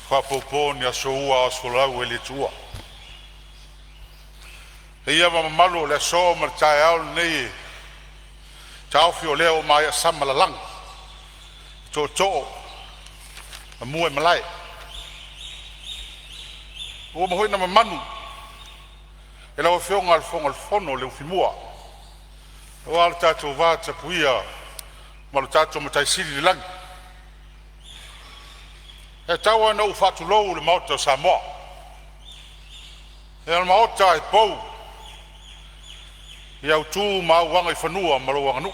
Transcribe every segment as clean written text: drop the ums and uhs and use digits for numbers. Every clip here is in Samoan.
Faapopo ni aso ua ao aso folau e le tuua. Paia ma mamalu o le aso ma le taeao lenei e taofi o lea ua maea sama lalaga tootoo ma mua-i-malae. Ua uma foi ona mamanu e lau Afioga i le Fofoga o le Fono le ufimua aua lo tatou va tapuia ma lo tatou Matai Sili i le lagi. Ae tau lava ina ou faatulou i le Maota o Samoa, o le Maota e pou i au tu ma au agaifanua ma lou aganuu.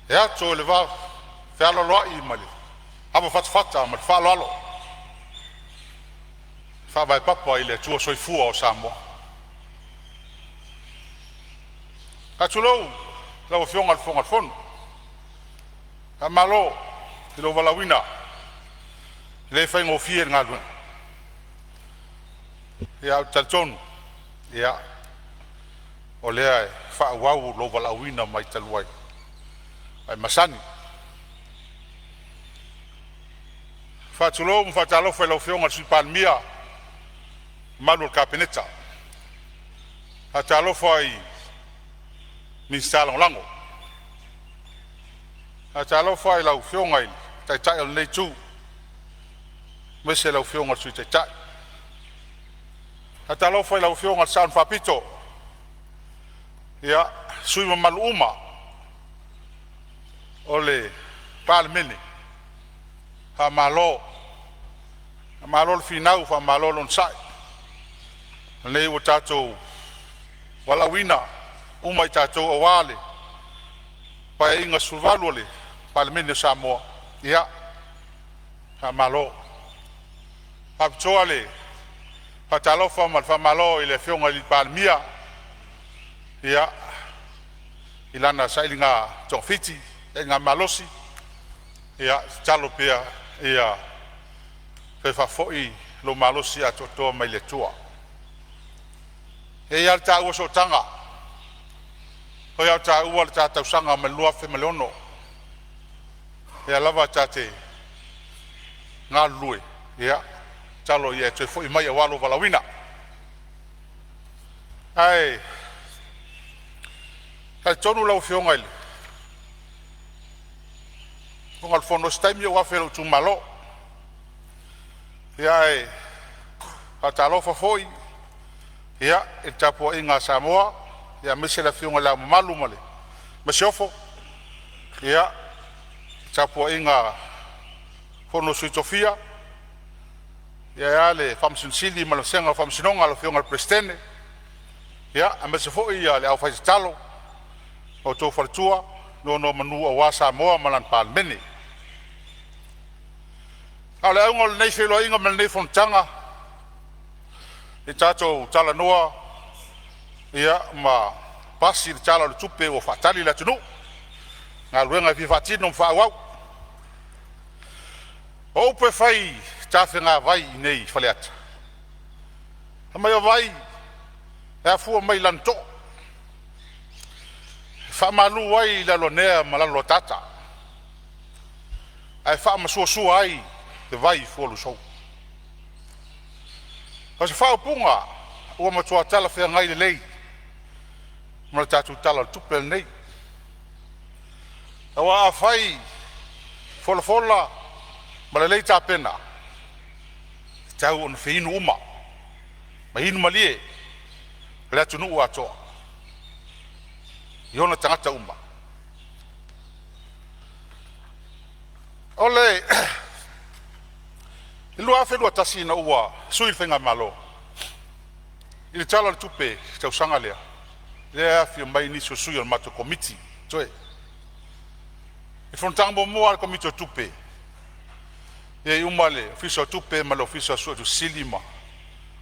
E ato i le vafealoaloai ma le avafatafata ma le faaaloalo e faavae papa i le Atua Soifua o Samoa. Faatulou lau Afioga i le Fofoga o le Fono, faamalo i lou valaauina, e le faigofie le galuega. Ia, ae ou te talitonu o lea e faaauau lou valaauina mai talu ai, ua e masani. Faatulou ma faatalofa i lau Afioga i le Sui Palemia ma le mamalu o le Kapeneta. Faatalofa i Minisita Lagolago. Faatalofa i lau Afioga i le Taitai o lenei Itu aemaise lau Afioga i le Sui Taitai. Faatalofa i lau Afioga i le Sao na Faapito, sui usufono mamalu uma o le Palemene. Faamalo, faamalo le finau faamalo le onosai. O lenei ua tatou valaauina uma i tatou aua le Paeaiga XVII o le Palemene o Samoa. Ia, faamalo. Faapitoa le faatalofa ma le faamalo i le Afioga i le Palemia i lana sailiga togafiti, sailigamalosi. Ia tatalo pea ia toe faafoi lou malosi atoatoa mai le Atua. E i ai lava le taua sootaga, pei lava ona taua le ta tausaga mai le 2006, lea lava ta te galulue. Ia tatalo ia e toe foi mai aua lou valaauina. Ae talitonu lau Afioga i le Fofoga o le Fono, o se taimi ou afe ai i lou itumalo. Ia ae faatalofa foi i le tapuaiga a Samoa aemaise le Afioga i Le Ao Mamalu ma le Masiofo, le tapuaiga a le Fono a Sui Tofia, ae a le Faamasino Sili ma le vasega o Faamasinoga, lau Afioga i le Peresetene, aemaise foi le aufaitatalo a outou faletua nonomanu aua Samoa ma lana Palemene. A o le auga o lenei feiloaiga ma lenei fonotaga, ia tatou talanoa ma pasi le Tala o le Tupe ua faatali le atunuu i galuega e fia faatino ma faaauau. O upu e fai i tafega vai i inei i Faleata, fai mai o vai e afua mai lana too, e faamalu ai Laloanea ma Laloataata ae faamasuasua ai le vai i Fualusou. O se faaupuga ua matua talafeagai lelei ma le tatou Tala o le Tupe lenei. Aua afai e folafola ma lelei tapena, e tatau ona feinu uma ma inu malie le atunuu atoa i ona tagata uma. O le 2021 ina ua sui le faigamalo i le Tala o le Tupe i le tausaga lea, lea e afifio mai nisi o sui o le matou Komiti toe. I le fonotaga muamua a le Komiti o Tupe, e i ai uma le Ofisa o Tupe ma le Ofisa o Suetusi Sili ma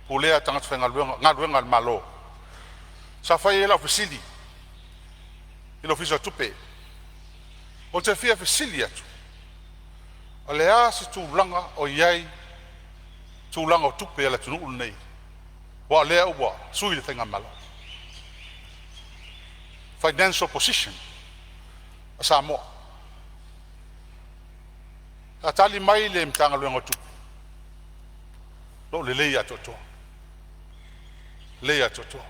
pulea tagata faigaluega galuega a le Malo. Sa fai ai lau fesili i le Ofisa o Tupe. Ou te fia fesili atu, o le a se tulaga o i ai tulaga o tupe a le atunuu lenei aua o lea ua sui le faigamalo? Financial position a Samoa. Sa tali mai le Matagaluega o Tupe, o lo o lelei atoatoa, lelei atoatoa.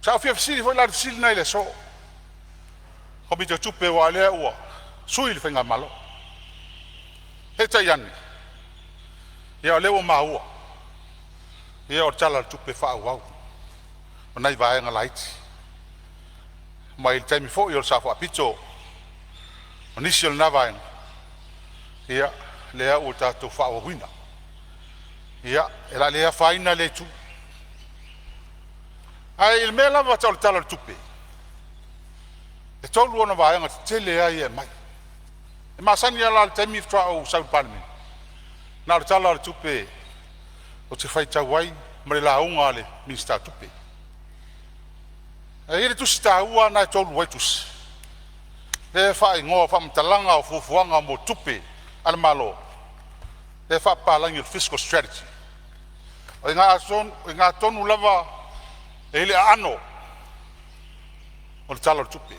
Sa ou fia fesili foi la i le fesili lena i le aso, Komiti o Tupe aua o lea ua sui le faigamalo. Peitai ane, ia o lea ua maua, ia o le Tala o le Tupe Faaauau o nai vaega laiti mai le taimi foi o le Sao Faapito ma nisi o na vaega, ia lea ua tatou faaauauina. Ia, o le a le afaina lea itu. Ae i le mea lava e tau o le Tala o le Tupe, e tolu ona vaega tetele lava ia e aumai. E masani lava la i le taimi faatoa ou sau i le Palemene, na o le Tala o le Tupe ou te faitau ai ma le lauga a le Minisita o Tupe. Ae i ai le tusi taua lena e tolu ai tusi, lea e faaigoa o Faamatalaga o Fuafuaga mo Tupe a le Malo, lea e faapapalagi o le Fiscal Strategy. O i ina tonu lava e i ai le aano o le Tala o le Tupe. O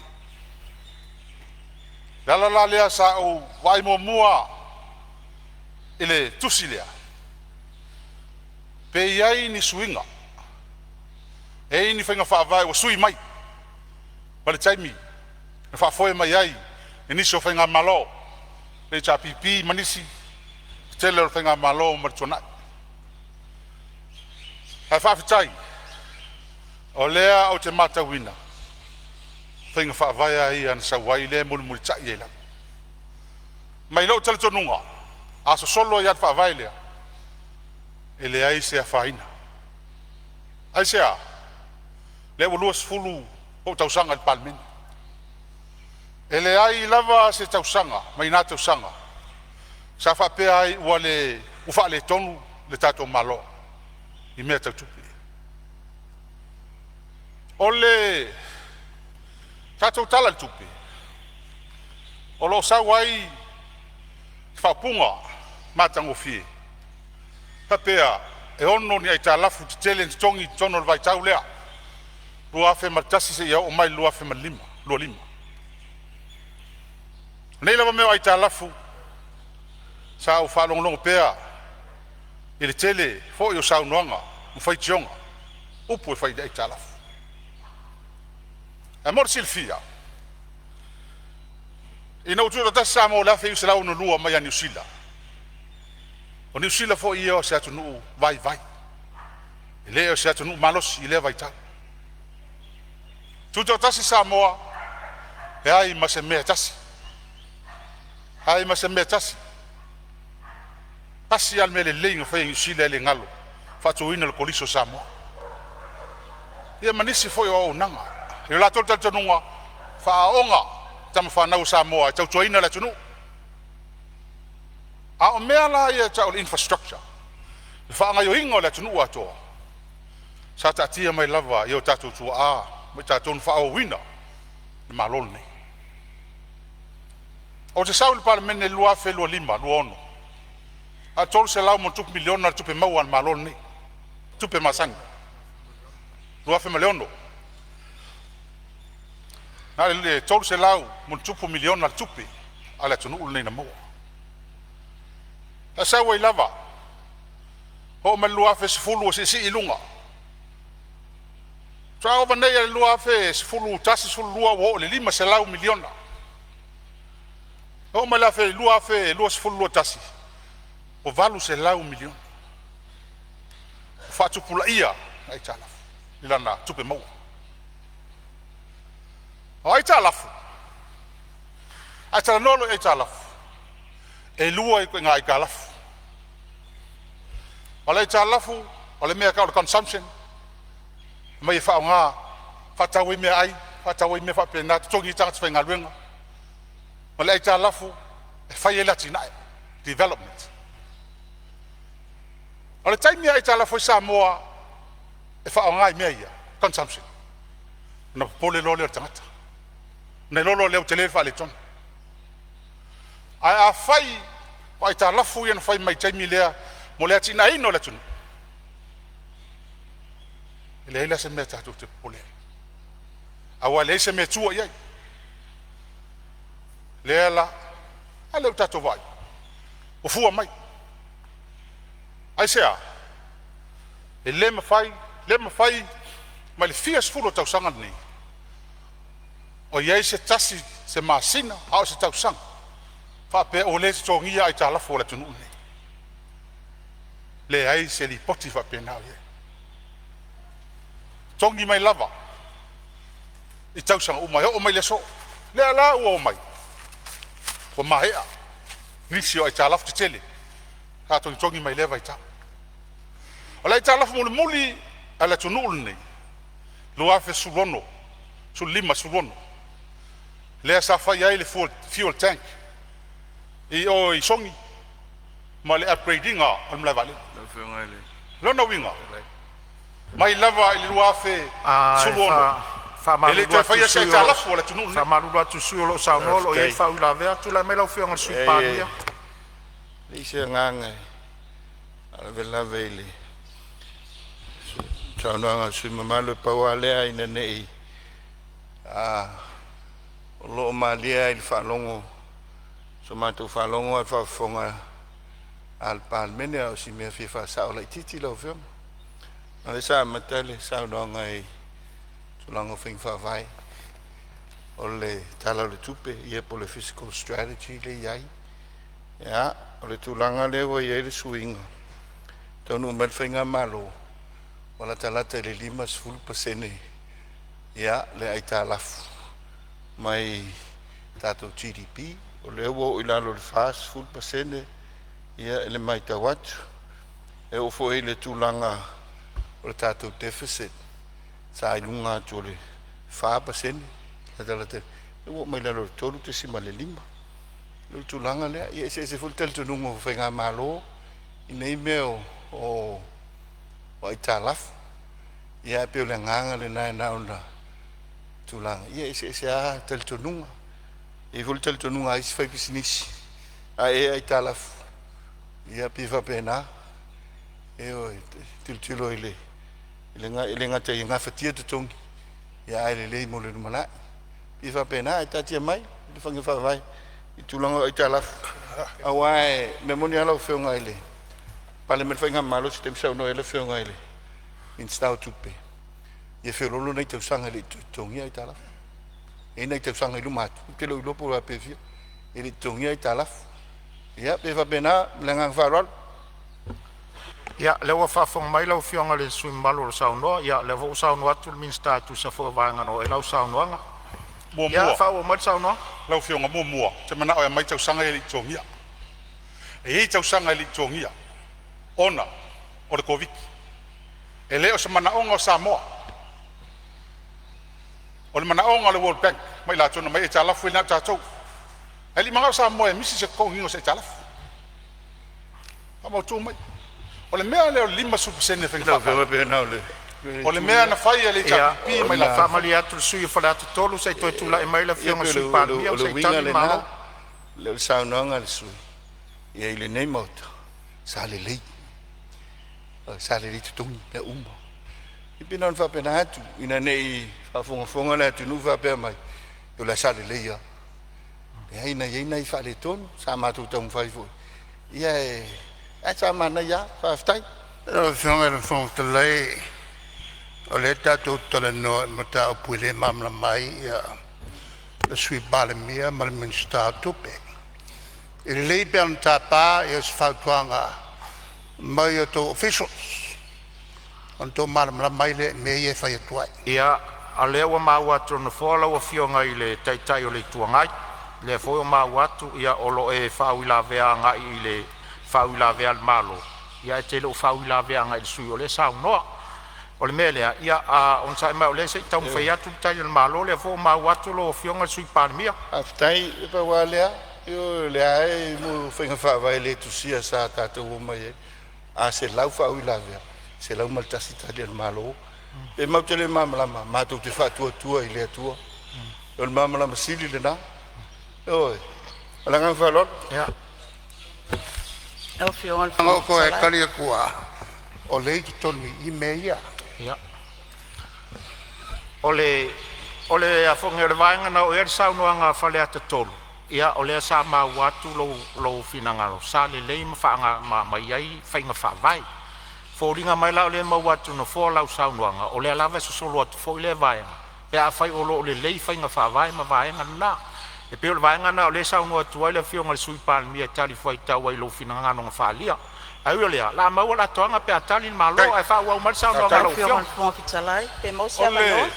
le ala la lea sa ou vaai muamua i le tusi lea, pe i ai ni suiga, e i ai ni faiga faavae ua sui mai ma le taimi na faafoe mai ai e nisi o faigamalo, le HRPP ma nisi, le tele o faigamalo mai le tuanai. Ae faafetai o lea ou te matauina faiga faavae lava ia na sau ai lea e mulimulitai ai lava. Ma i lou talitonuga, a sosolo ai lava le faavae lea, e leai se afaina. Aisea? Lea ua 20 ou tausaga i le Palemene, e leai lava se tausaga mai na tausaga sa faapea ai ua faaletonu le tatou Malo i mea tau tupe. O le tatou Tala i le Tupe, o lo o sau ai le faaupuga matagofie, faapea e ono ni aitalafu tetele na totogi i totonu o le vaitau lea 2001 seia oo mai i le 2025. O nei lava mea o aitalafu sa ou faalogologo pea i le tele foi o saunoaga ma faitioga, upu e fai i aitalafu. Ae mo le silafia, ina ua tutoatasi Samoa i le 1962 mai ia Niu Sila, o Niu Sila foi ia o se atunuu vaivai, e le o se atunuu malosi i lea vaitau. Tutoatasi Samoa, leai ma se mea e tasi, leai ma se mea e tasi. Tasi lava le mea lelei na fai e Niu Sila e le galo, faatuina le Kolisi o Samoa. Ia ma nisi foi o auaunaga. I lo latou talitonuga, faaaooga tama fanau a Samoa e tautuaina le atunuu. A o mea la ia e tau o le infrastructure, le faagaoioiga o le atunuu atoa, sa taatia mai lava i o tatou tuaa ma i tatou na faaauauina le Malo lenei. Ou te sau i le Palemene i le 2025/2026, na o le $300+ miliona le tupe maua a le Malo lenei, tupe masani 2006. Na o le $300+ miliona le tupe a le atunuu lenei na maua. Ae sau ai lava, oo mai le 2010 ua siisii i luga, faatoa oo mai nei i le 2011/2012 ua oo i le $500 miliona. Oo mai le 2020/2021 ua $800 miliona ua faatupulaia aitalafu i lana tupe maua. O aitalafu, a talanoa loa i aitalafu, e lua ituaiga aitalafu. O le aitalafu o le mea e tau o le consumption, aumai e faaaoga e faatau ai meaai, faatau ai mea faapena, totogi ai tagata faigaluega, ma le aitalafu e fai ai le atinae, development. O le taimi e aitalafu ai Samoa e faaaoga i mea ia consumption, ona popole loa lea o le tagata ona iloa loa lea ua tele le faaletonu. Ae afai o aitalafu ia na fai mai le taimi lea mo le atinaeina o le atunuu, e leai la se mea tatou te popole ai, aua e leai se mea e tua i ai. O lea la A lea ua tatou vaai ua fua mai. Aisea? E le mafai, le mafai mai le fia sefulu o tausaga lenei o i ai se tasi se masina a o se tausaga faapea ua le totogia aitalafu a le atunuu lenei. Leai se lipoti faapena o i ai. Totogi mai lava i tausaga uma e oo mai le aso. Lea la ua omai ua maea nisi o aitalafu tetele sa togitogi mai lea vaitau. O le aitalafu mulimuli a le atunuu lenei 2016, 15, 16 lea sa fai ai le fuel tank i o i Sogi ma le upgrade ina o le malae vaalele. Lona uiga, mai lava i le 2016 e le i Faamalulu toe atu i faia le se sui usufono aitalafu a le atunuu lenei. o lo o saunoa o lo o i ai Faafetai. faauilavea. Tulai mai lau Afioga i le Sui Leai, Palemia. e leai se agaga e faalavelave i le saunoaga a le sui usufono mamalu, e pau lava lea ina ne i o lo o malie lava i le faalogo i so matou faalogo a o le faafofoga a le Palemene. A o si mea e fia faasao laitiiti lau Afioga, o lea sa amata le saunoaga i tulaga o faiga faavae o le Tala o le Tupe ia po o le Fiscal Strategy lea e i ai. Ia, o le tulaga lea ua i ai le suiga, e taunuu mai le faigamalo ua latalata i le 50% le aitalafu mai tatou GDP. O lea ua oo i lalo i le 40% i le matau atu. E oo foi i le tulaga o le tatou deficit sa i luga atu o le 4% latalata ua oo mai lalo i le 3.5. O le tulaga lea, ia e eseese foi le talitonuga o faigamalo i nei mea o aitalafu. Ia ae pei o le agaga lena e na ona tulaga, ia e eseese lava talitonuga. E i ai foi le talitonuga a isi faipisinisi, a e aitalafu, ia e pei e faapena. Ioe, e tilotilo e le gata ia gafatia totogi, ae lelei mo le lumanai. E pei e faapena, ae taatia mai le faiga faavae i tulaga o aitalafu, aua o le mea moni lava lau Afioga i le pale mai le faigamalo, o se taimi saunoa ai le Afioga i le Minisita o Tupe, ia feoloolo nai tausaga e le i toe totogia aitalafu. E i ai nai tausaga i luma atu, ou te le o iloa po o le a pe fia e le i totogia aitalafu. Ia pei e faapena ma le agaga faaaloalo. Ia, o lea ua faafofoga mai lau Afioga i le sui usufono mamalu o lo o saunoa. Ia o lea foi ua saunoa atu le Minisita e tusa foi o vaega na oo i ai lau saunoaga. Ia Muamua, faaauau mai le saunoaga. lau Afioga, muamua ou te manao e aumai tausaga ia e le i totogia. E i ai tausaga e le i totogia ona o le Koviti. E le o se manaoga o Samoa, o le manaoga o le World Bank ma i latou na aumai aitalafu e na o tatou. Ae le i manao Samoa e misi se totogiina o se aitalafu. Faamautu mai. O le mea lea o le 50% o faiga Lau faavae, Afioga pe na o le o le itu mea lea na fai e le Ia, HRPP ma i ona latou foi. faamalie atu i le sui usufono mo Faleata 3 se i toe tulai mai le ia Afioga i le pei Sui o le Palemia o le se i uiga tali le lena Malo. o le saunoaga a le sui usufono i lenei Maota, sa lelei, sa lelei totogi mea uma. E pei na ona faapena atu ina ne i faafogafoga le atunuu faapea mai o la e sa lelei lava. Leai na i ai nai faaletonu sa matou taumafai foi ia ae sa manaia lava. Faafetai. Lau Afioga i le Fofoga Fetalai, o lea tatou te talanoa i le mataupu e le malamalama ai le Sui Palemia ma le Minisita o Tupe. E lelei pe ana tapa se fautuaga mai a outou officials ona outou malamalama ai lea i mea ia e fai atu ai. Ia, o lea ua maua atu e le Nofoa lau Afioga i le Taitai o le Itu Agai, lea foi ua maua atu o lo o e faauilavea agai i le faauilavea a le Malo, ae e te le o faauilavea agai i le sui usufono o lea e saunoa. O le mea lea, ia onosai mai o lea se i taumafai Ioe. atu le tali a le Malo, lea foi ua maua atu lau Afioga i le Sui Palemia. Faafetai. E pau lava lea, ioe, o lea lava e mo faiga faavae le tusia sa tatou omai ai. A 100 faauilavea, e 101 tali a le Malo. Pe matou te le malamalama, matou te faatuatua i le Atua. O le malamalama sili lena. Ioe. Ma le agaga faaaloalo. Ia. Lau Afioga i le Uma Fofoga ou toe Fetalai. tali atu o lea e i totonu i i mea ia. Ia. O le vaega na oo i ai le saunoaga a Faleata 3, Ia, o lea sa maua atu lou finagalo sa lelei ma faaga ma i ai faiga faavae. E foliga mai la o lea e maua atu e le Nofoa lau saunoaga, o lea lava e sosolo atu foi lea vaega pe afai o lo o lelei faiga faavae ma vaega na. E pei o le vaega lena o lea e saunoa atu ai le Afioga i le Sui Palemia e talifuaitau ai i lou finagalo na faaalia. Ae ui o lea, o le a maua le atoaga pe a tali le Malo, ae faaauau mai le saunoaga a Lau lau Afioga i Afioga. le Fofoga Fetalai, pe maua se O avanoa? le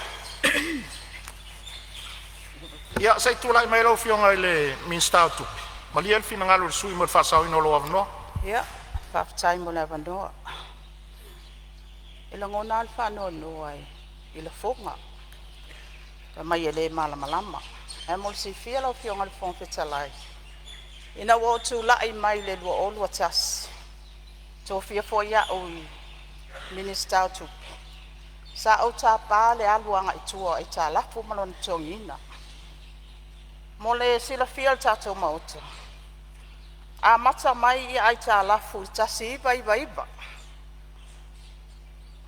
Ia, se i tulai mai lau Afioga i le Minisita o Tupe. Malie le finagalo o le sui usufono mo le faasaoina o lou avanoa. Ia, faafetai mo le avanoa. E lagona lava le faanoanoa i lafoga fai mai e le malamalama. Ae mo le silafia lau Afioga i le Fofoga Fetalai, ina ua ou tulai mai i le 2021, tofia foi au i le Minisita o Tupe, sa ou tapa le alu agai tua o aitalafu ma lona totogiina. Mo le silafia e le tatou Maota, amata mai aitalafu i le 1999,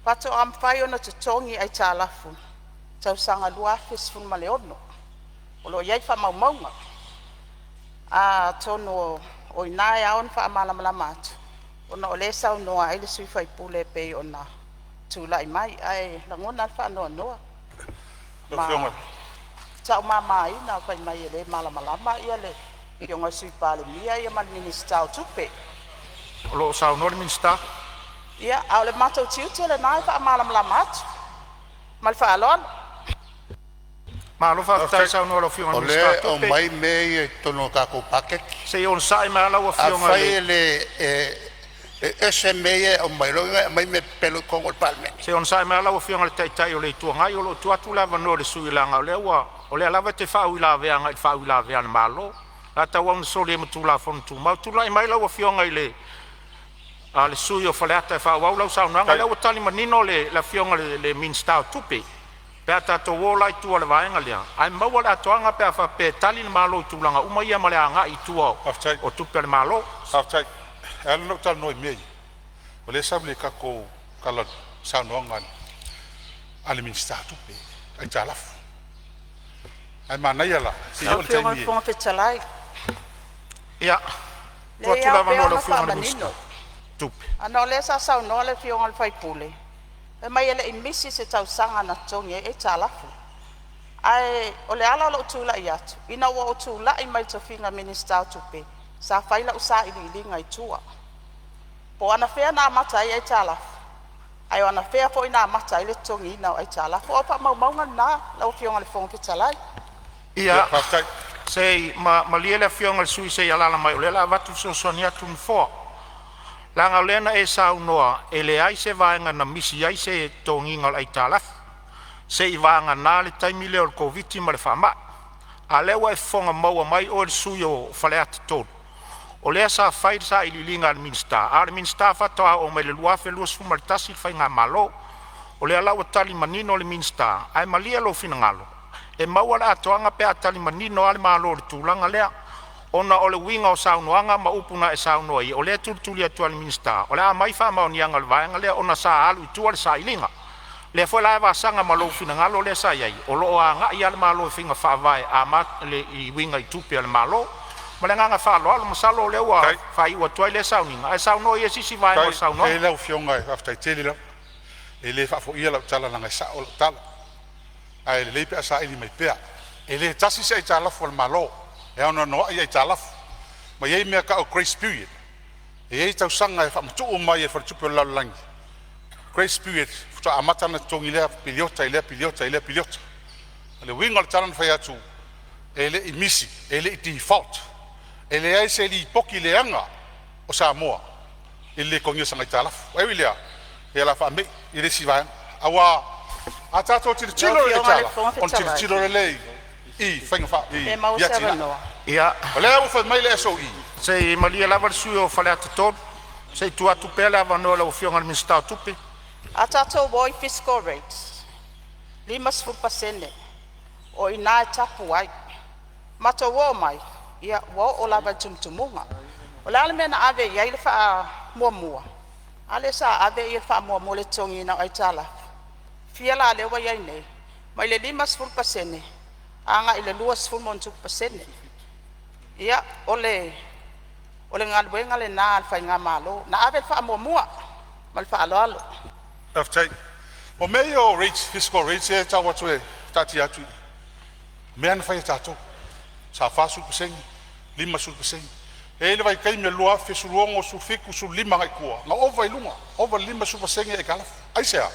faatoa mafai ona totogi aitalafu i le tausaga 2016. O lo o i ai faamaumauga. Atonu o i ina e ao ona faamalamalama atu ona o lea e saunoa ai le sui usufono e pei ona tulai mai. Ae lagona lava le faanoanoa ma taumamaina fai mai e le malamalama le Afioga i le Sui Palemia ma le Minisita o Tupe. O lo o saunoa le Minisita. Ia, a o le matou tiute lena e faamalamalama atu. Ma le faaaloalo. Malo faafetai saunoa i lau Afioga i O le Minisita lea o e Tupe. aumai mea ia i totonu o le tatou paketi. Se i onosai mai lava lau Afioga i Afai le e le e ese mea ia e aumai, lona uiga e aumai mea pepelo i totonu o le Palemene. Se i onosai mai lava lau Afioga i le Taitai o le Itu Agai, o lo o tuu atu le avanoa i le sui usufono leaga o lea lava e te faauilavea agai i le faauilavea a le Malo. O le a tauau ina soli ai ma Tulafono Tumau. Tulai mai lau Afioga i le sui usufono mo Faleata e faaauau lau saunoaga. O lea ua tali manino le Afioga i le Minisita o Tupe pe a tatou o la i tua i le vaega lea, ae maua le atoaga pe a faapea e tali le Malo i tulaga uma ia ma le agai i tua o tupe a le Malo. Faafetai. E ala ona ou talanoa i mea ia, o lea e sau i le tatou saunoaga a le Minisita o Tupe i aitalafu. Ae manaia la se i Lau oo i le Afioga i taimi le e Fofoga Fetalai, Ia, tuu leai e atu le ao pea avanoa i lau ona Afioga i le Minisita faamanino o Tupe. ona o lea sa saunoa le Afioga i le sui usufono fai mai e le i misi se tausaga na totogi ai aitalafu. Ae o le ala o lou tulai atu, ina ua ou tulai mai i le tofiga Minisita o Tupe, sa fai lau sailiiliga i tua. Po o anafea na amata ai aitalafu, ae o anafea foi na amata ai le totogiina o aitalafu. O faamaumauga na lau Afioga i le Fofoga Fetalai. Ia, Faafetai. se i malie le Afioga i le sui usufono se i alaala mai o lea o le a avatu le fesoasoani atu a le Nofoa. Leaga o lea na e saunoa e leai se vaega na misi ai se totogiina o le aitalafu, seiavagana le taimi lea o le Koviti ma le faamai. A o lea ua e fofoga mai oe le sui usufono o Faleata 3, o lea sa fai le sailiiliga a le Minisita, a o le Minisita faatoa oo mai le 2021 le faigamalo. O lea la ua tali manino le Minisita, ae malie lou finagalo e maua le atoaga pe a tali manino lava le Malo i le tulaga lea, ona o le uiga o saunoaga ma upu na e saunoa ai, o lea e tulituli atu lava e le Minisita o le a aumai faamaoniaga o le vaega lea ona sa alu i tua le sailiga. O lea foi la e vasaga ma lou finagalo lea sa i ai, o lo o agai lava le Malo i faiga faavae e uiga i tupe a le Malo. Ma le agaga faaaloalo masalo o lea ua faaiu atu ai lea sauniga, ae saunoa ia i se isi vaega o le Faafetai saunoaga. lau Afioga, faafetai tele lava. E le faafoia lau tala leaga e sao lau tala, ae lelei pe a saili mai pea. E le tasi se aitalafu a le Malo, e anoanoai aitalafu, ma e i ai mea e tau o grace period. E i ai tausaga e faamatuu mai e le Faletupe o le Lalolagi grace period faatoa amata ona totogi i lea piliota i lea piliota i lea piliota. O le uiga o le tala na fai atu, e le i misi, e le i default, e leai se lipoti leaga o Samoa i le lē totogia o sana aitalafu. Ae ui i lea, ia o le a faame'i i le isi vaega, aua a tatou Lau tilotilo i Afioga i le aitalafu, Fofoga ona Fetalai, tilotilo lea i faiga faa pe maua i se atinae. avanoa? Ia, O lea ua fai mai le SOE, se i malie lava le sui usufono o Faleata 3, se i tuu atu pea le avanoa i lau Afioga i le Minisita o Tupe. A tatou o i fiscal rates, 50% o i ina e tapu ai. Matou oo mai ia ua oo lava i le tumutumuga. O le a le mea na ave i ai le faamuamua? A lea sa ave le faamuamua i le totogiina o aitalafu. Fia la lea ua i ai nei? Mai le 50% agai i le 20+% Ia, o le galuega lena a le faigamalo na ave le faamuamua. Ma le faaaloalo. Faafetai. O mea ia o rates, fiscal rates ia e tau atu e taatia atu i i, o mea lava na fai e tatou. Sa 40%, 50%. E i ai le vaitaimi o le 2016, 2017, 2015 agai i tua na ova i luga, ova i le 50% aitalafu. Aisea?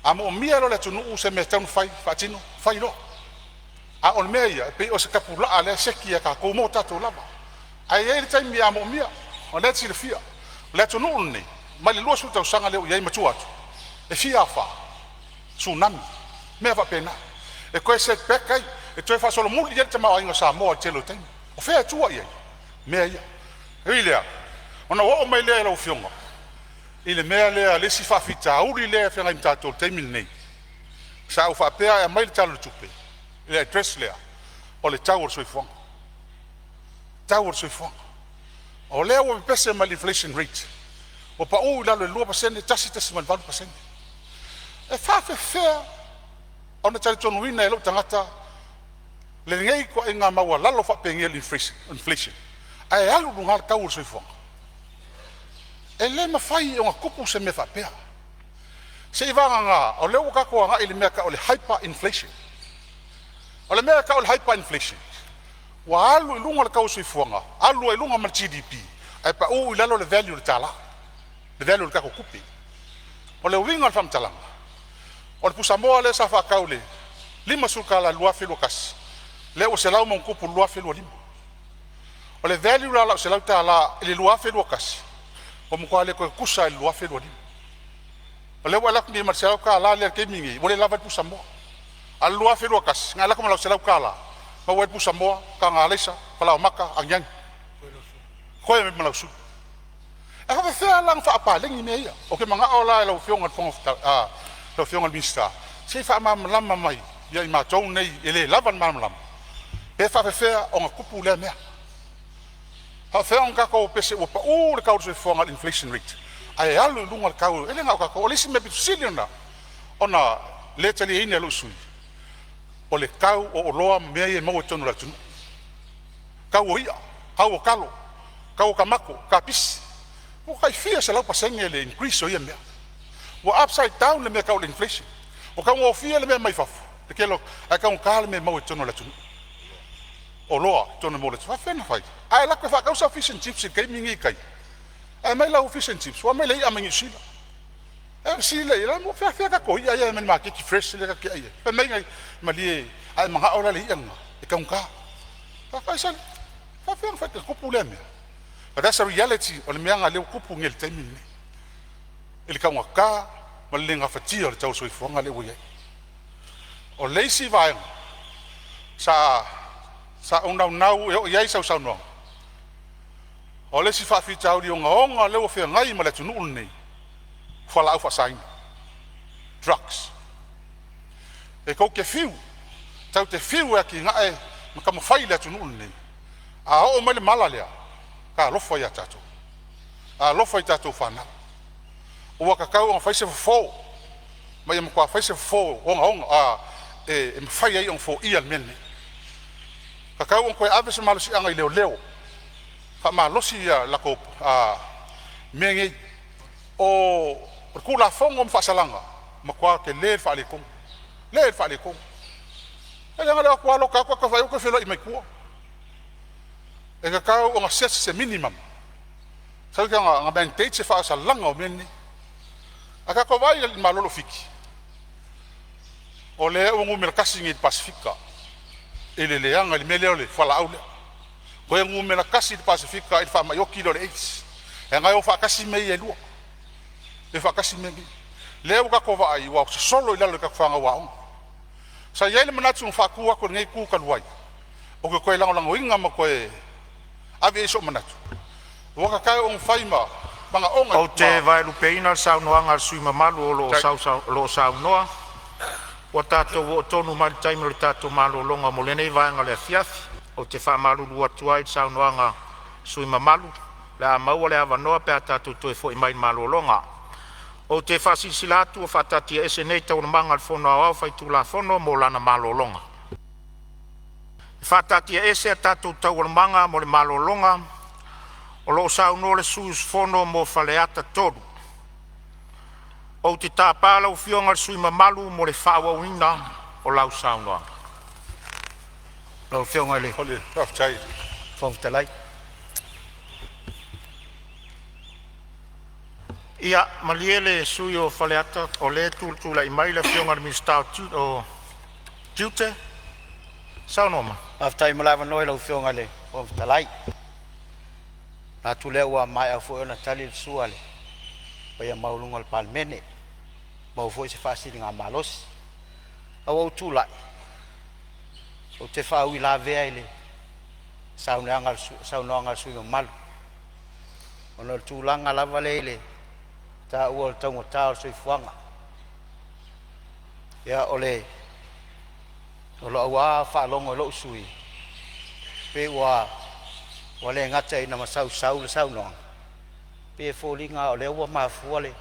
A moomia e loa e le atunuu se mea e tatau ona fai, faatino, fai loa. A o le mea ia, e pei o se tapulaa lea e seki e tatou mo tatou lava. Ae i ai le taimi a moomia, o lena e te silafia, o le atunuu lenei mai le 20 tausaga lea ua i ai ma tua atu, e fia afa, tsunami, mea faapena, e toe set back ai, e toe faasolomuli i ai le tamaoaiga o Samoa i le tele o taimi. O fea e tua i ai? Mea ia. E ui i lea, ona ou oo mai lea i lau Afioga i le mea lea, le isi faafitauli lea e feagai ma tatou i le taimi lenei. Sa ou faapea e aumai le Tala o le Tupe i le address lea, o le tau o le soifuaga, tau o le soifuaga. O lea ua pepese mai le inflation rate ua pau i lalo i le 2%, 1.8%. E faafefea ona talitonuina e lou tagata lenei ituaiga maualalo faapenei o le inflation ae alu i luga le tau o le soifuaga? E le mafai ona tupu se mea faapea, seiavagana o lea ua tatou agai i le mea e tau o le hyper-inflation. O le mea e tau o le hyper-inflation, ua alu i luga le tau o le soifuaga, alu ai i luga ma le GDP, ae pau i lalo le value o le tala, le value o le tatou tupe. O le uiga o le faamatalaga, o le pusamoa lea sa faatau i le $50 i le 2021, lea ua 100+ i le 2025. O le value la o lau $100 i le 2021, ua matua le toe tutusa lava i le 2025. O lea ua e alu atu nei ma le $100 lea i le taimi lenei ua le lava ai le pusamoa. A o le 2021 na e alu atu ma lau $100, maua ai le pusamoa, taga alaisa, falaoamata, aniani, totoe ai ma lau sulu. E faapefea la ona faapaleni mea ia? Ou te manao la lau Afioga i le lau Afioga i le Minisita se i faamalamalama mai ia i matou nei e le lava le malamalama, pe faapefea ona tupu lea mea. E faapefea ona tatou pepese ua pau le tau o le soifuaga i le inflation rate ae alu i luga le tau? E le na o tatou. O le isi mea aupito sili ona le taliaina e lou sui usufono, o le tau o oloa ma mea ia e maua i totonu o le atunuu, tau o i'a, tau o talo, tau o tamato, kapisi, ua tai fia selau pasene le increase o ia mea. Ua upside down le mea e tau o le inflation. Ua taugofie le mea mai fafo i le tele o, ae taugata le mea e maua i totonu o le atunuu, oloa i totonu e maua i le atunuu. E faafefea ona fai? A e alu atu e faatau sau fish and chips i le taimi lenei i tai, ae aumai lau fish and chips ua aumai le i'a mai Niu Sila. E fesili lea i ai, o fea tatou i'a ia e aumai i le maketi fresh lea tatou te ai ai? Fai mai, malie a e manao la i le i'a lena e taugata. Fai sole, e faafefea ona fai e tupu lea mea? But that's a reality o le mea lena o lea ua tupu nei i le taimi lenei i le taugata ma le le gafatia o le tau o le soifuaga lea ua i ai. O le isi vaega sa ou naunau e oo i ai sau saunoaga, o le isi faafitauli ogaoga lea ua feagai ma le atunuu lenei, o fualaau faasaina, drugs. E tou te fiu, tatou te fiu e atinae ma taumafai le atunuu lenei, a oo mai le mala lea, talofa ia tatou, talofa i tatou fanau. Ua tatau ona fai se fofo ma ia matua fai se fofo ogaoga e mafai ai ona foia le mea lenei. E tatau ona toe ave se malosiaga i leoleo, faamalosi le latou mea nei. O le Tulafono ma faasalaga, matua tele le faaletonu, tele le faaletonu. E leaga le o atu lava loka atu ata vaai atu ua toe feloai mai tua. E tatau ona set se minimum, tatau ona mandate se faasalaga o mea nei. A tatou vaai i le Malo o Fiti, o lea ua numera tasi nei i le Pasefika i le leaga i le mea lea o le fualaau lea, toe numera tasi i le Pasefika i le faamai oti lea o le AIDS. Leaga e o faatasi mea ia e lua, e o faatasi mea nei. Lea ua tatou vaai ua sosolo i lalo e tatou fanau aoga. Sa i ai le manatu na faatu atu e lenei Itu talu ai, ou te toe lagolagoina ma toe ave i ai sou manatu, ua tatau ona fai ma manaoga. Ou te vaelupeina le saunoaga a le sui usufono mamalu o lo o saunoa, ua tatou oo tonu mai le taimi o le tatou malologa mo lenei vaega o le afiafi. Ou te faamalulu atu ai i le saunoaga a le sui usufono mamalu, o le a maua le avanoa pe a tatou toe foi mai i le malologa. Ou te faasilasila atu ua faataatiaese nei Taualumaga a le Fono Aoao Faitulafono mo lana malologa. Faataatiaese a tatou Taualumaga mo le malologa o lo o saunoa le sui usufono mo Faleata 3. Ou te tapa lau Afioga i le sui usufono mamalu mo le faaauauina o lau saunoaga. Lau Afioga i le Fofoga Fetalai. Ia malie le sui usufono mo Faleata, o lea e tulai mai le Afioga i le Minisita o Tiute. Saunoa mai. Faafetai mo le avanoa i lau Afioga i le Fofoga Fetalai. Ou te manatu o lea ua maea foi ona tali le sua a le paia maualuga o le Palemene, maua foi se faasiligamalosi. Ae ua ou tulai ou te faauilavea i le saunoaga a le sui usufono mamalu ona o le tulaga lava lea i le taua o le taugata o le soifuaga. Ia, o lau lava faalogo i lou sui usufono, pei ua le gata ina masausau le saunoaga, pei e foliga o lea ua mafua le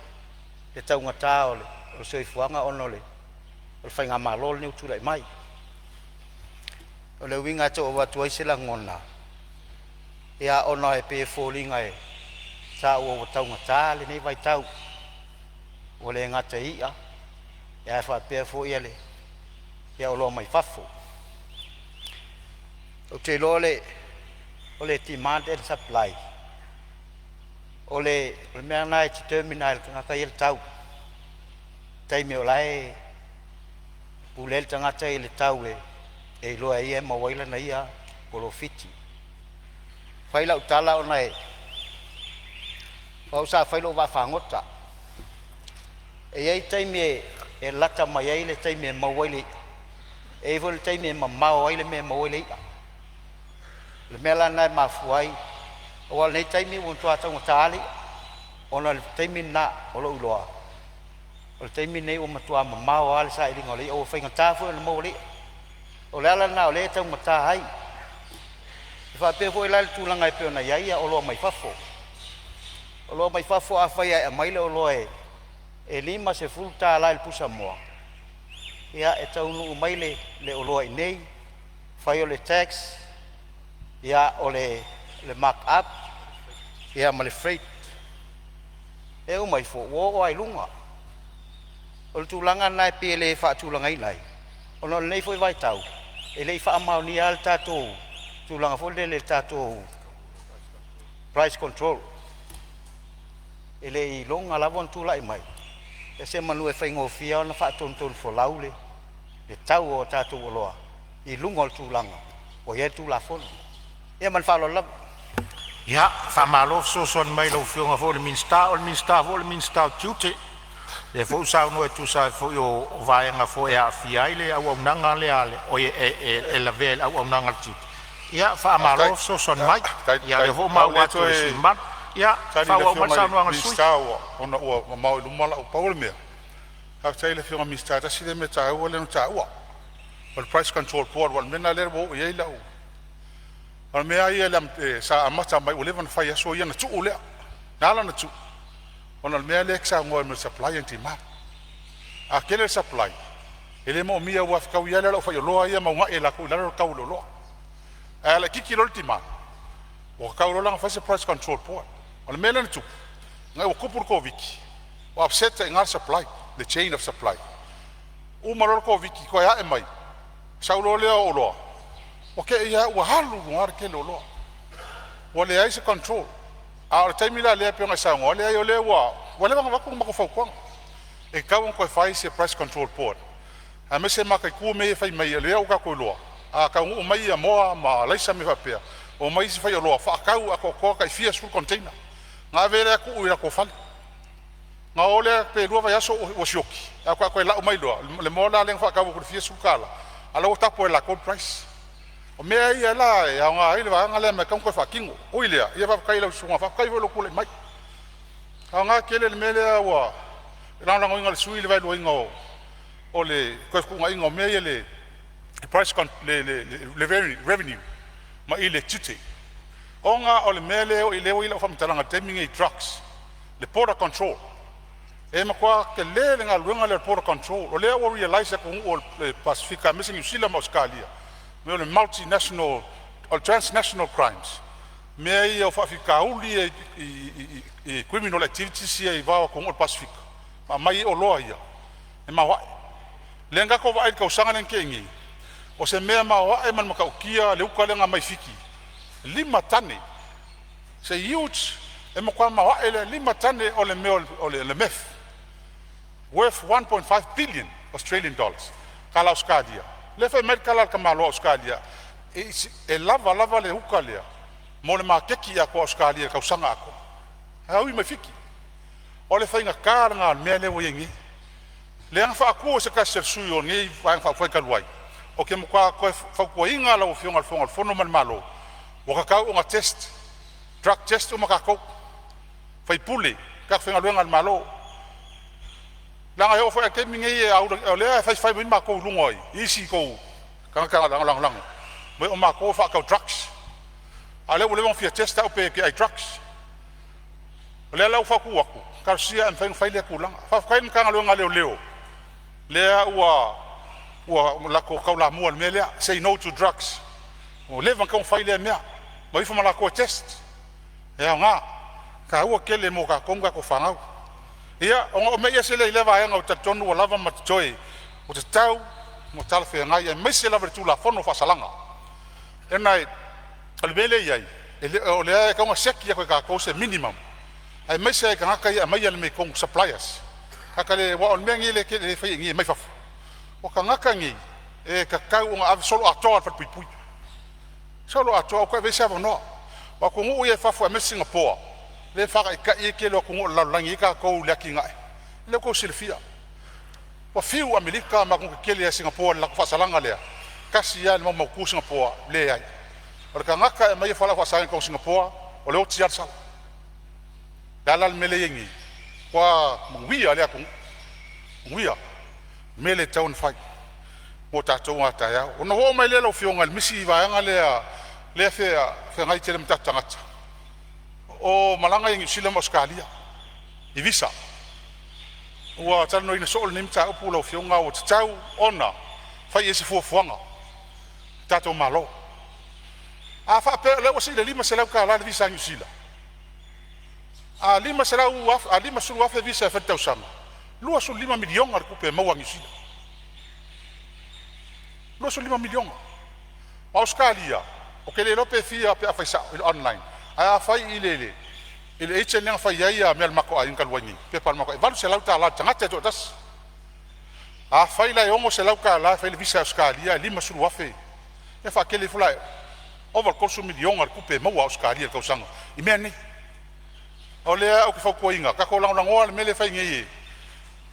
taugata o le soifuaga ona o le faigamalo lenei ua tulai mai. O le uiga e tau avatu ai se lagona, ia ona e pei e foliga e taua ua taugata lenei vaitau, ua le gata i i'a ae faapea foi oloa mai fafo. Ou te iloa o le demand and supply, o le mea lena e determine lava e le tagata ia le tau, i le taimi o la e pule ai le tagata ia i le tau e iloa e ia e maua ai lana ia polofiti. E fai lau tala ona o au sa fai lou vaafagota. E i ai taimi e lata mai ai le taimi e maua ai le i'a, e i ai foi le taimi e mamao ai le mea e maua ai le i'a. O le mea la lena e mafua ai, aua o lenei taimi ua matua taugata lava le i'a, ona o le taimi lena o lou iloa, o le taimi lenei ua matua mamao lava le sailiga o le i'a, ua faigata foi ona maua le i'a. O le ala lena o lea e taugata ai. E faapea foi la le tulaga e pei ona i ai oloa mai fafo. O oloa mai fafo afai e aumai le oloa e $50 i le pusamoa, ia e taunuu mai le oloa i inei, fai o le tax, o le mark up, ia ma le freight, e uma ifo ua oo lava i luga. O le tulaga lena e pei e le faatulagaina ai, ona o lenei foi vaitau e le i faamaonia lava le tatou tulaga foi lele i le tatou price control. E le i iloga lava ona tulai mai, semeamanu e faigofie ona faatonutonufolau le tau o tatou oloa i luga o le tulaga ua i ai le Tulafono. Ia ma le faaaloalo lava. Ia, faamalo fesoasoani mai i lau Afioga foi i le Minisita, o le Minisita foi o le Minisita o Tiute. Lea foi ua saunoa e tusa ai foi o vaega foi e aafia ai le auaunaga lea a le… oi e lavea i le auaunaga a le tiute. Ia faamalo fesoasoani mai. Faafetai. Ia o lea foi ua A o maua le atu e le sui toe usufono mamalu. Ia tali i le faaauau mai le Afioga i le saunoaga a le sui usufono. Minisita ona ua mamao i luma lau… Pau o le mea, faafetai i le Afioga i le Minisita, tasi lea mea taua lea na taua, o le Price Control Board. Aua o le mea lena lea ua oo i ai lau… O le mea lava ia sa amata mai ua leva ona fai i aso ia ona tuu lea. Na ala ona tuu, ona o le mea lea e te saunoa ai o le supply and demand. A tele le supply, e le moomia aua e fetaui lava le aufaioloa ia ma uunai e latou i lalo le tau o le oloa. Ae a laitiiti loa le demand, ua tatau loa la ona fai se price control board. O le mea lea na tupu, ina ua tupu le Koviti, ua upset ai i ina le supply, le chain of supply. Uma loa le Koviti toe ae mai, sau loa lea o oloa, ua te i lava ua alu i luga le tele o oloa, ua leai se control. A o le taimi la lea pei ona e saunoa, leai o lea ua leva ona avatu le matou fautuaga, e tatau ona toe fai se price control board aemaise e mataitu mea ia e fai mai o lea ua tatou iloa a taunuu mai moa ma alaisa ma mea faapea, omai isi faioloa faatau atoatoa tai fia sefulu container ona ave lea tuu i latou fale. Ona o lea pe lua vaiaso ua sioki ae faatoa toe lau mai loa le moa la lea na faatau atu i le fia sefulu tala a o la ua tapo e latou le price. O mea ia la e aoga ai le vaega lea ma e tatau ona toe faatino. Ui i lea, ia faafetai i lau susuga, faafetai foi i lou tulai mai. E aoga tele le mea lea ua lagolagoina e le sui usufono le vaeluaina o le toe fetuunaiga o mea ia le price le revenue mai le tiute, ona o le mea lea ua i ai lau faamatalaga i le taimi lenei i drugs, le border control. E matua tele le galuega lea a le border control. O lea ua realize e atunuu o le Pasefika aemaise Niu Sila ma Ausetalia Mea o le multinational o le transnational crimes, mea ia o faafitauli ia i criminal activities ia i le va o atunuu o le Pasefika ma aumai ai oloa ia e maoae. Lea na tatou vaai i le tausaga lea na tea nei, o se mea maoae ma le matautia le uta lea na aumai Fiti, 5 tane, it's a huge, e matua maoae le 5 tane o le mea o le meth worth 1.5 billion Australian dollars, tala Ausetalia. Lea e fai mai le tala a le tamaloa Ausetalia, e lava lava le uta lea mo le maketi atoa o Ausetalia i le tausaga atoa, ae ui mai Fiti. O le faigata lena o le mea lea ua i ai nei, lea na faatu e se tasi o sui o lenei Vaega Faaupufai talu ai. Ou te matua toe fautuaina lau Afioga i le Fofoga o le Fono ma le Malo, ua tatau ona test, drug test uma tatou, sui usufono, tagata faigaluega a le Malo, leaga e oo foi i le taimi lenei o lea e faifai mai matou i luga i isi tou tagata lagolago, fai mai o matou e faatau drugs. A o lea ua leva ona fia test au pe te ai drugs. O lea la ua faatu atu, talosia ae mafai ona fai lea tulaga. Faafetai i le Matagaluega a Leoleo lea ua latou taulamua i le mea lea, say no to drugs. Ua leva ona tatau ona fai lea mea, ma o ifo ma latou e test. E aoga, e taua tele mo tatou ma tatou fanau. Ia, ona ou mei ese lea i lea vaega ou te talitonu ua lava ma totoe, ua tatau ma talafeagai aemaise lava i le Tulafono o Faasalaga. O le mea lea e i ai, e le o lea e tatau ona siaki atu e tatou se minimum aemaise lava i tagata ia e aumaia le mea i totonu, suppliers. Tagata le aua o le mea lenei lea e fai i inei e aumai fafo. O tagata nei e tatau ona ave soloatoa i le falepuipui, soloatoa, aua toe avea se avanoa. O atunuu ia e fafo aemaise Sigapoa lea e faataitai ai le tele o atunuu o le lalolagi e i ai tatou i le atinae. O lea ua outou silafia ua fiu Amerika ma atunuu tetele a Sigapoa i le latou faasalaga lea, tasi a le maumautu Sigapoa, leai. O le tagata e aumaia fualaau faasaina i totonu o Sigapoa, o le oti a le sala. O le a la le mea lea e i ai nei? Matua manuia lea atunuu, manuia. O le mea lea e tatau ona fai mo tatou a taeao. Ona ou oo mai lea lau Afioga i le isi vaega lea e feagai tele ma tatou tagata, o malaga ia i Niu Sila ma Ausetalia i visa. Ua talanoaina soo lenei mataupu lau Afioga, ua tatau ona fai i ai se fuafuaga a le tatou Malo. A faapea o lea ua sii i le $500 le visa a Niu Sila, a $500,000 a 50,000 visa e fai i le tausaga, $25 miliona le tupe e maua a Niu Sila, 25 miliona. O Ausetalia, ou te le iloa pe fia pe afai sao i le online, ae afai i le agent lea na fai ai mea a le matou aiga talu ai nei, pepa a le matou aiga, e $800 i le tagata e toatasi. Afai la e $600 e fai ai le visa a Ausetalia ae 50,000, ia faatele ifo la e ova i le $30 miliona le tupe e maua a Ausetalia i le tausaga i mea nei. O lea ou te fautuaina, tatou lagolagoa le mea lea e fai nei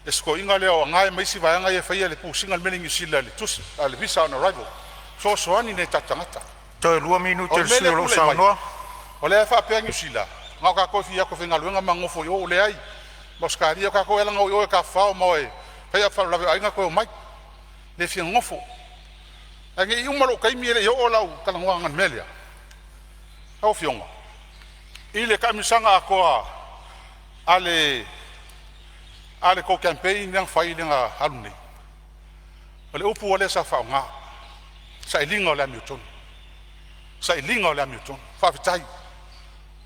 e si toeaina lea o Agai ma isi vaega ia e faia le push ina o le mea lea i Niu Sila i le tusi a le visa on arrival, e fesoasoani i nai o tatou tagata. Toe 2 minute O o le le mea sui lea usufono e o lo o tulai mai, saunoa. o lea e faapea Niu Sila na o tatou e fia o atu e faigaluega ma nonofo i o, leai. Ma Ausetalia, o tatou e ala ona o i o e tafafao ma o e fai aa faalavelave o aiga toe omai, le fia nonofo. Ae ne i uma lou taimi e le i oo lau talanoaga i le mea lea. Lau Afioga i le taamilosaga atoa a le tou campaign lea na fai lea na alu nei, o le upu lava lea sa faaaoga, sailiga o le amiotonu, sailiga o le amiotonu. Faafetai.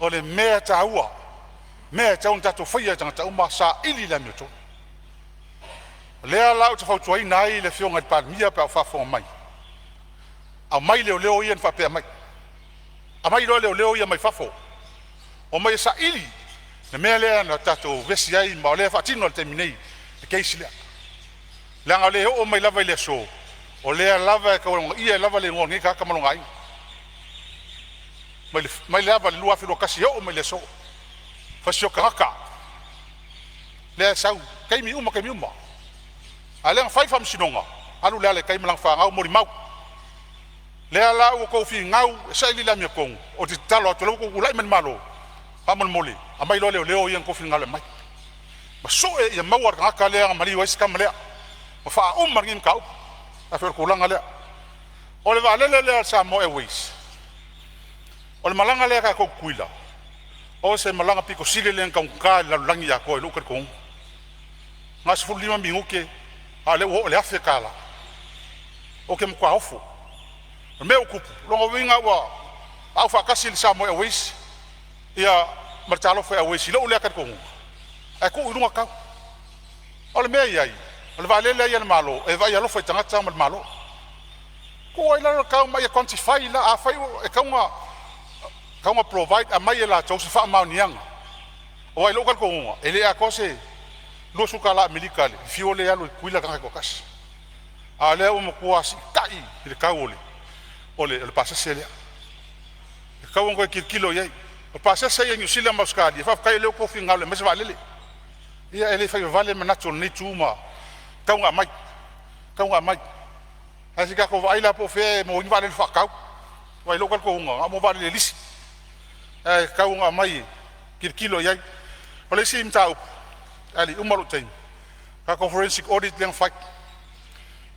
O le mea taua, mea e tatau ona tatou faia e tagata uma, saili le amiotonu. O lea la ou te fautuaina ai le Afioga i le Palemia pe a o faafofoga mai, aumai leoleo ia na faapea mai, aumai loa leoleo ia mai fafo, omai e saili le mea lea na tatou vevesi ai ma o lea e faatino i le taimi nei le case lea. Leaga o lea e oo mai lava i le aso, o lea lava e taualogaia ai lava le igoa o lenei tagata ma lona aiga, mai lava i le 2021 e oo mai le aso. Fasi o tagata lea e sau i taimi uma taimi uma, a o lea na fai le faamasinoga, alu le ala i tai ma lana fanau, molimau. Lea la ua outou finau e saili le amiotonu, ou te tatalo atu o lea ua outou tulai mai le Malo, faamolemole aumai loa leoleo ia na outou finagalo e aumai ma sue ia maua le tagata lea na maliu ai si tama lea ma faauma lenei mataupu. Ae pei o le tulaga lea. O le vaalele lea a le Samoa Airways, o le malaga lea a tatou Tutuila, o se malaga pito sili lea ona taugata i le lalolagi atoa i lou talitonuga. Na o le 15 minute a o lea ua oo i le $1000. Ou te matua ofo. O O le mea ua tupu, o lona uiga ua aufaatasi le Samoa Airways ia ma le Talofa Airways i lou lea talitonuga ae tuu i luga tau. O le mea e i ai, o le vaalele a ia a le Malo e vaai alofa i tagata ma le Malo. Tuu ai i lalo le tau ma ia quantify la. Afai e tatau ona provide, aumai e latou se faamaoniaga aua i lou talitonuga e le atoa se $20 Amerika i le fuel lea e alu ai i Tutuila le tagata e toatasi, a o lea ua matua siitai le tau o le pasese lea. E tatau ona toe tilotilo i ai. O pasese ia i Niu Sila ma Ausetalia, faafetai o lea ua outou finagalo e aumai se vaalele. Ia e le faivavale manatu o lenei itu ma e tatau ona aumai, e tatau ona aumai. Ae se i tatou vaai la po o fea e maua ai ni vaalele faatau aua i lou talitonuga na o mea o vaalele lisi ae tatau ona aumai e tilotilo i ai. O le isi mataupu ae le i uma lou taimi, tatou forensic audit lea na fai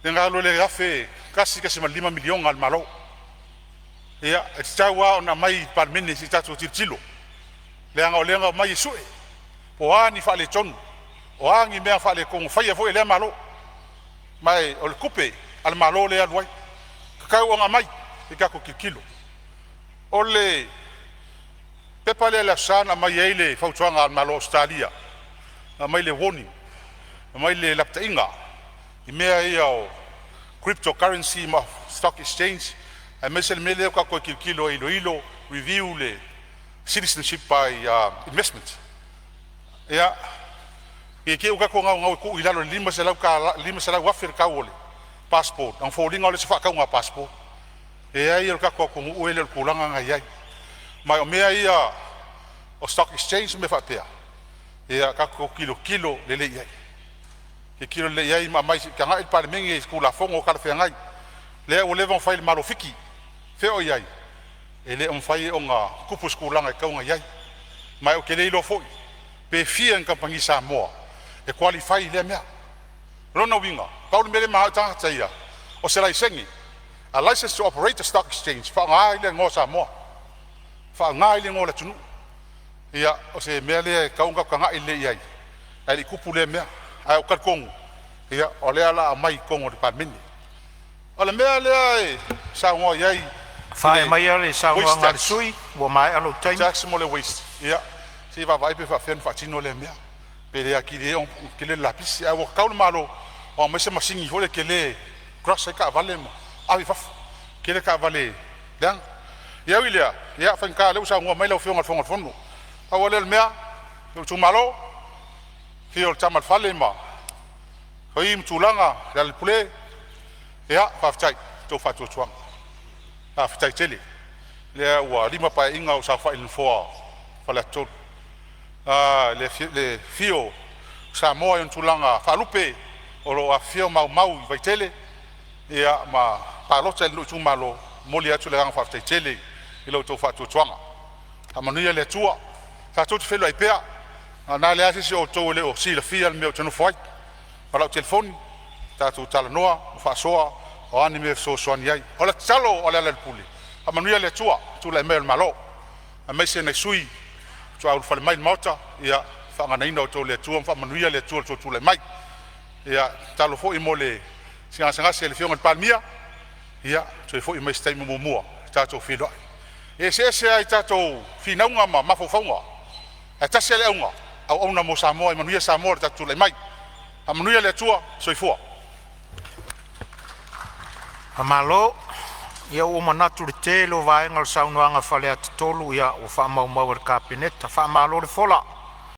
lea na alu ai le $1.5 miliona a le Malo. Ia, e tatau lava ona aumai i le Palemene se i tatou tilotilo leaga o lea na omai e sue po o a ni faaletonu, o a ni mea faaletonu na faia foi e lea Malo. Ma o le tupe a le Malo lea e alu ai, e tatau ona aumai se i tatou tilotilo. O le pepa lea i le Aso Sa na aumai ai le fautuaga a le Malo o Ausetalia, na aumai le warning, aumai le lapataiga i mea ia o cryptocurrency ma stock exchange aemaise le mea lea ua tatou toe tilotilo e iloilo, review le citizenship by investment. Ia, ne i te i ua tatou naunau e tuu i lalo i le $500,000 $500,000 le tau o le passport ona foliga lea o se faatauga passport. Leai o le tatou atunuu e le o le tulaga lena e i ai. Ma o mea ia o stock exchange ma mea faapea, ia tatou tilotilo lelei i ai, tilotilo lelei i ai ma aumai se i tagai le Palemene i se Tulafono talafeagai lea ua leva ona fai e le Malo o Fiti. Fea o i ai? E le o mafai ona tupu se tulaga e tatau ona i ai. Ma ou te le iloa foi pe fia ni kamupani Samoa e qualify i lea mea. O lona uiga, pau le mea lea e mananao ai tagata ia, o se laisene, a license to operate a stock exchange e faaaoga ai le igoa o Samoa, faaaoga ai le igoa o le atunuu. Ia, o se mea lea e tatau ona tatou tagai lelei i ai ae le i tupu lea mea. Ae ou te talitonu o lea o le a aumai i totonu o le Palemene. O le mea lea e saunoa i ai Faafetai le maia le waste saunoaga a le tax, sui usufono ua maea lou taimi. Tax mo le waste, ia se i vaavaai pe faapefea ona faatino lea mea, pe le atili ai ona tele le lapisi. Ae ua tatau le Malo ona aumai se masini foi lea tele e crush ai taavale ma ave i fafo, tele taavale leaga. Ia ui i lea, ia e faigata o lea ua saunoa mai lau Afioga i le Fofoga o le Fono. Pau lava lea o le mea, lou itumalo, afio o le Tama a le Fale ma Fai ma Tulaga, Lealailepule, ia faafetai i lo outou faatuatuaga. Faafetai tele. Lea ua 5 Paeaiga o ou saofai i le nofoa o Faleata 3. Le afio o Samoa i ona tulaga faalupe o lo o afifio ma aumau i Vaitele ia ma palota i lou itumalo, e momoli atu le agaga faafetai tele i lo outou faatuatuaga. Faamanuia le Atua. Tatou te feiloai pea, vagana ai leai se isi o outou e le o silafia le mea ou te nofo ai. Ma lau telefoni tatou talanoa ma faasoa o a ni mea e fesoasoani ai. O le tatalo a Lealailepule, faamanuia le Atua i le tulai mai o le Malo aemaise nai sui faatoa ulufale mai i le Maota, ia faaganaina outou e le Atua ma faamanuia le Atua i lo outou tulai mai. Ia tatalo foi mo le siiga gasegase i le Afioga i le Palemia, ia toe foi mai i se taimi o muamua tatou feiloai. E eseese a tatou finauga ma mafaufauga, ae tasi lava le auga, auauna mo Samoa, ia manuia Samoa i le tatou tulai mai. Faamanuia le Atua. Soifua. Faamalo. Ia ua ou manatu i le tele o vaega o le saunoaga a Faleata 3 ua faamaumau e le Kapeneta. Faamalo le fola.